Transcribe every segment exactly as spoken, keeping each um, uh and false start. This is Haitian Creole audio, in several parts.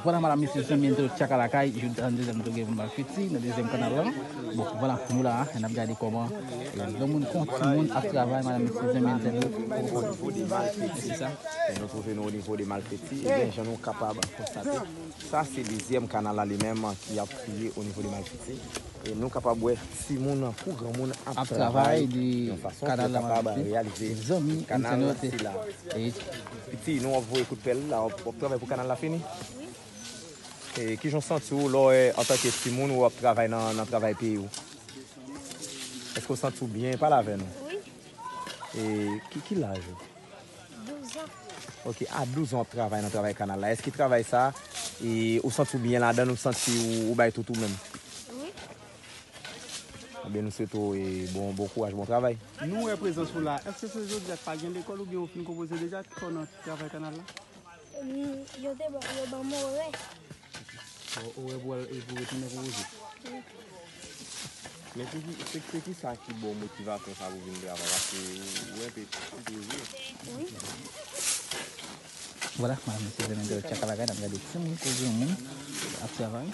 Vwala, madanm, mesye, zanmi entènot Tchaka Lakay, jodi a, dezyèm tou gen pou n pral feti nan dezyèm kanal lan. Bon, vwala, nou la, n ap gade kòman, e, granmoun kon timoun ap travay, madanm, mesye, zanmi entènot. Onivo de Malfeti. Se sa. E nou twouve nou onivo de Malfeti. Ebyen, jan nou kapab konstate, sa se dezyèm kanal la li menm ki ap fouye onivo de Malfeti. E nou kapab wè timoun kou granmoun ap travay yon fason pou yo kapab reyalize kanal sila. Piti, nou ap voye kout pèl la, w ap, w ap travay pou kanal la fini? Wi. E kijan w santi w lè w, antanke timoun, w ap travay nan, nan travay peyi w? Èske w santi w byen? Pale avè nou. Wi. E ki, ki laj ou? Douz an. Ok, a douz an w ap travay nan travay kanal la. Èske travay sa, e, ou santi w byen ladan l, ou santi w, ou bay tout ou menm? Wi. Ebyen, nou swete w, e, bon, bon kouraj, bon travay. Nou wè prezans ou la. Èske se jodi a k pa gen lekòl oubyen ou fin konpoze deja? Ki fè w nan travay kanal la? Mm, yo te ban, yo ban m orè. Bon, orè pou al, e pou retounen konpoze. Wi. Men se ki, se, se ki sa ki ba w motivasyon sa pou vin travay? Paske ou, ou enpe poze. Wi. Vwala, madanm, mesye, zanmi entènot Tchaka Lakay, n ap gade timoun kou granmoun ap travay.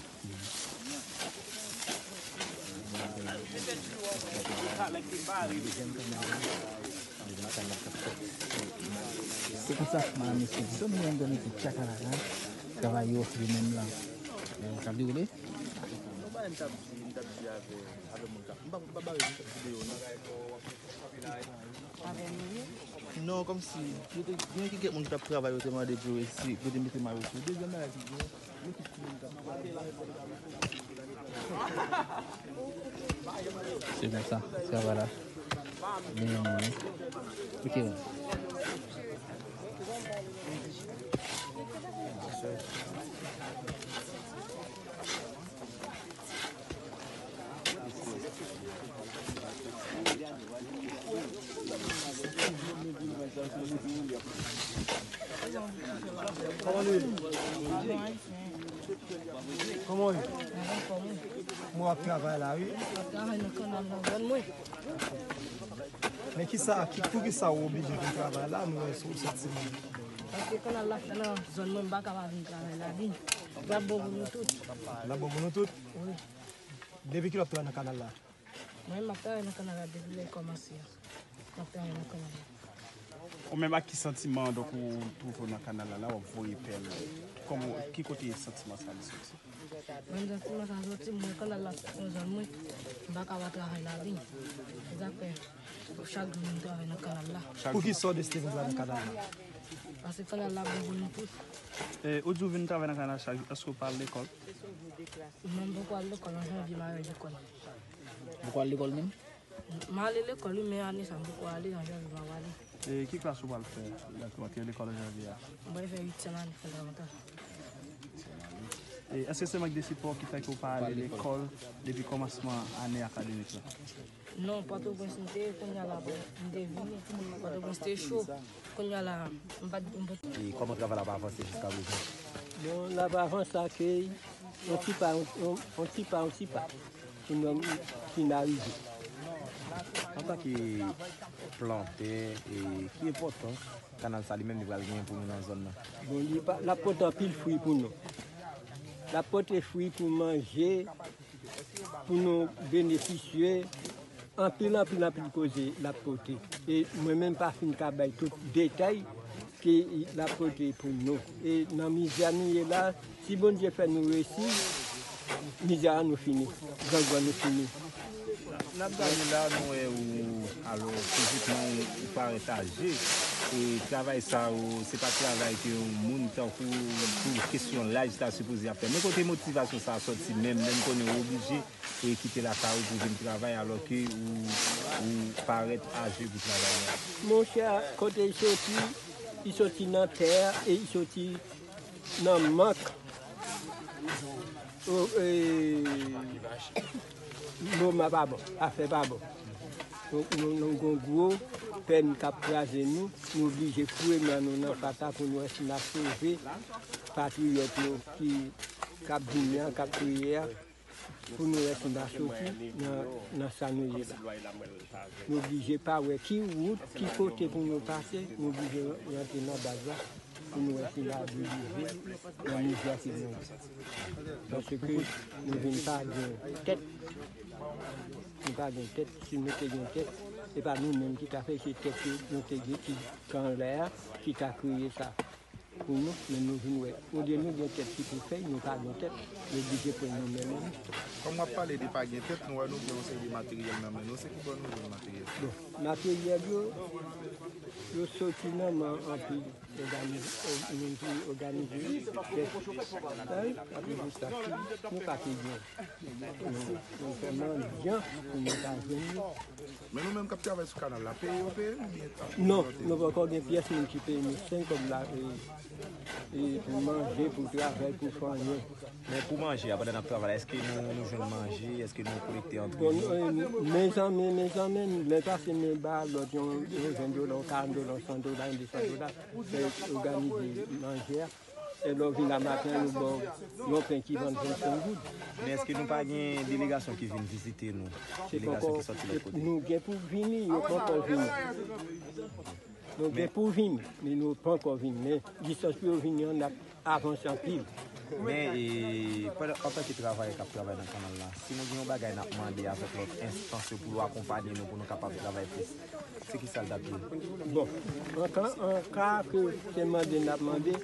Se konsa, madanm, mesye, zanmi entènot Tchaka Lakay, travay yo, yo menm lan, e, k ap dewoule. Non, kòmsi, yo te gen kèk moun ki t ap travay, yo te mande pou yo esi, pou yo te mete mayo sou. Dezyèm bagay ki gen, yo tout timoun k ap travay. Se konsa, travay la. Byen, byen. Ok, bon. Kòman w ye? Mwen w ap travay la, wi. M ap travay nan kanal nan zòn mwen. Men kisa, ki, poukisa w oblije vin travay la, nou wè sou, sou timoun? Paske kanal la fè nan zòn mwen, m pa ka pa vin travay la, vin. L ap bon pou nou tout. L ap bon pou nou tout? Wi. Depi kilè w ap travay nan kanal la? Mwen, m ap travay nan kanal la depi lè l kòmanse a. M ap travay nan kanal la. Ou menm, ak ki santiman, donk, ou twouve w nan kanal la, la, w ap voye pèl? Kòman, ki kote santiman sa li soti? Mwen, santiman sa soti, mwen, kanal la nan zòn mwen, m pa ka pa travay la vin. Se sa k fè chak jou m travay nan kanal la. Poukisa w deside vin travay nan kanal la? Paske kanal la bon pou nou tout. E, ou di w vin travay nan kanal chak jou, èske w pa al lekòl? Non, m poko al lekòl, an janvye m a al lekòl. Ou poko al lekòl menm? M ale lekòl, wi, men ane sa, m poko ale, an janvye m a pale. E ki klas ou pral fè egzakteman? Ki lekòl an janvye a? M pral fè uityèm ane fondamantal. E èske se mank de sipò ki fè ke w pa ale lekòl depi kòmansman ane akademik la? Non, Pòtoprens m te ye, kounye a la, m te vini. Pòtoprens te cho, kounye a la, m pa t, m pa t. E kòman travay la ap avanse jiska prezan? Bon, l ap avanse ak yon ti pa, yon, yon ti pa, yon ti pa. Pou nou fin arive. Antanke plantè, e, ki enpòtans kanal sa li menm li pral genyen pou nou nan zòn nan? Bon, li pa, l ap pote anpil fwi pou nou. L ap pote fwi pou manje, pou nou benefisye. Anpil, anpil, anpil koze l ap pote. E mwen menm pa fin ka bay tout detay ke l ap pote pou nou. E nan mizè nou ye la, si Bondye fè nou resi, mizè a nou fini, grangou a nou fini. N ap gade la, nou wè ou, alò, fizikman, ou, ou parèt aje. E travay sa yo, se pa travay ke yon moun tankou, pou kesyon laj, ta sipoze ap fè. Men kote motivasyon sa a sòti menm, lè n konnen ou oblije e kite lakay ou pou vin travay, alò ke ou, ou parèt aje pou travay la? Monchè, kote l soti, li soti nan tè a e li soti nan mank. O, e, moman pa bon, afè pa bon. Nou, nou, nou gon gwo pèn k ap kraze nou, nou oblije foure men nou nan pata pou nou wè si n a sove patriyòt nou ki, k ap vini an, k ap kriye a. Pou nou wè si n a soti nan, nan sa nou ye la. Nou oblije pa wè ki wout, ki kote pou nou pase, nou oblije rantre nan baz la. Pou nou wè si n a divize nan mize ke nou ye. Paske nou vin pa gen tèt. Nou pa gen tèt. Si nou te gen tèt, se pa nou menm ki ta fè, se tèt ke nou te gen ki, ki anlè a, ki ta kreye sa pou nou, men nou vin wè. Olye nou gen tèt ki pou fèy, nou pa gen tèt, yo oblije pran nou menm. Kòm w ap pale de pa gen tèt, nou wè nou gen yon seri de materyèl nan men nou, se ki bò nou jwenn materyèl? Bon, materyèl yo, yo soti nan men anpil òganize, moun ki òganize tèt, apre de sa, nou pa te gen. Nou, nou fè mandyan pou nou ta jwenn yo. Men nou menm k ap travay sou kanal la, peye yo peye nou oubyen? Non, nou poko gen pyès moun ki peye nou senk kòb la, e, e pou manje, pou travay, pou fè anyen. Men pou manje a, pandan n ap travay la, èske nou, nou jwenn manje? Èske nou kolekte antre nou? Bon, e, mezanmi, mezanmi, lè pase men ba lòt yon, yon ven dola, yon karant dola, yon san dola, yon de san dola, fè òganize manje a. E lè w vin la maten, yo ba w yon pen ki vann vennsenk goud. Men èske nou pa gen delegasyon ki vin vizite nou? Delegasyon ki sòti lòt kote? Nou gen pou vini, yo poko vini. Nou gen pou vini, men nou poko vini. Men distans pou yo vini an, n ap avanse anpil. Men, e, pandan, antanke travayè k ap travay nan kanal la, si nou gen yon bagay n ap mande avèk lòt enstans yo pou yo akonpanye nou, pou nou kapab travay plis, se ki sa l t ap ye? Bon, an ka, an ka ke se mande n ap mande,